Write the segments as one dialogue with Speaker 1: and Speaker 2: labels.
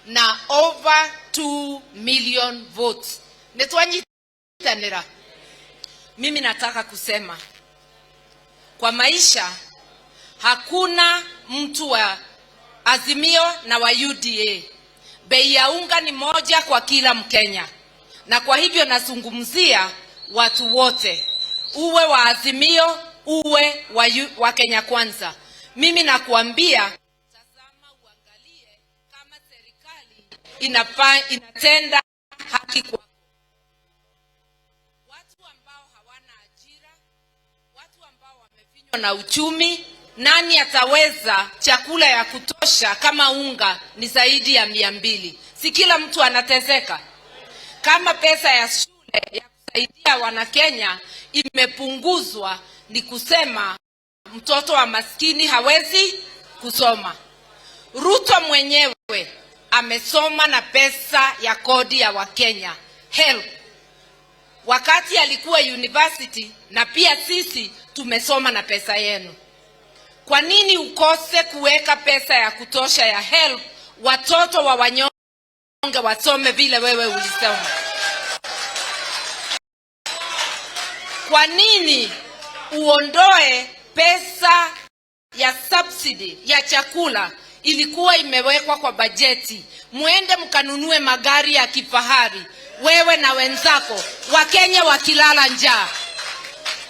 Speaker 1: na over 2 million votes. Nitwanyitanira. Mimi nataka kusema kwa maisha hakuna mtu wa Azimio na wa UDA. Bei ya unga ni moja kwa kila Mkenya, na kwa hivyo nazungumzia watu wote, uwe wa Azimio, uwe wa Kenya Kwanza. Mimi nakuambia, tazama uangalie kama serikali inatenda haki kwa watu ambao hawana ajira, watu ambao wamefinywa na uchumi. Nani ataweza chakula ya kutosha kama unga ni zaidi ya 200? Si kila mtu anateseka. Kama pesa ya shule ya kusaidia Wanakenya imepunguzwa, ni kusema mtoto wa maskini hawezi kusoma. Ruto mwenyewe amesoma na pesa ya kodi ya Wakenya, HELB, wakati alikuwa university, na pia sisi tumesoma na pesa yenu. Kwa nini ukose kuweka pesa ya kutosha ya HELB watoto wa wanyonge wasome vile wewe ulisoma? Kwa nini uondoe pesa ya subsidy ya chakula ilikuwa imewekwa kwa bajeti, muende mkanunue magari ya kifahari, wewe na wenzako, Wakenya wakilala njaa?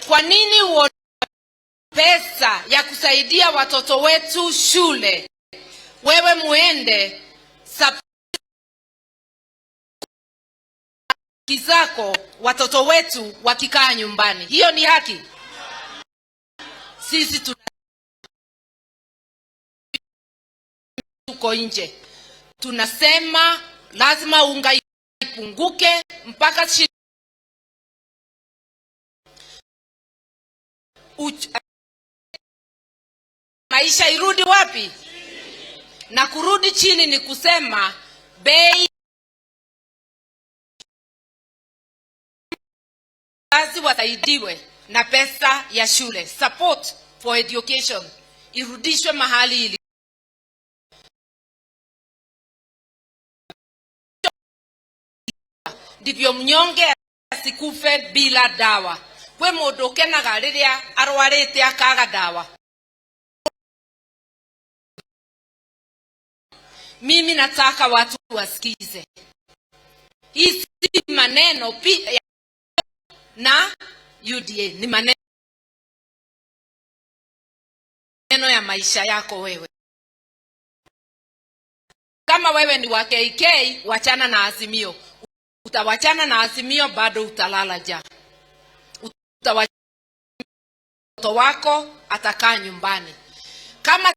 Speaker 1: Kwa nini uondoe pesa ya kusaidia watoto wetu shule, wewe muende zako watoto wetu wakikaa nyumbani? Hiyo ni haki? Sisi tuko nje tunasema lazima unga ipunguke mpaka maisha irudi wapi? Na kurudi chini ni kusema bei wazazi wasaidiwe na pesa ya shule, support for education irudishwe mahali ili ndivyo mnyonge asikufe bila dawa. Kwi mundu ukenaga riria arwarite akaga dawa. Mimi nataka watu wasikize hii si maneno pia na UDA, ni maneno ya maisha yako wewe. Kama wewe ni wa KK, wachana na Azimio. Utawachana na Azimio, bado utalala njaa. Mtoto wako atakaa nyumbani. Kama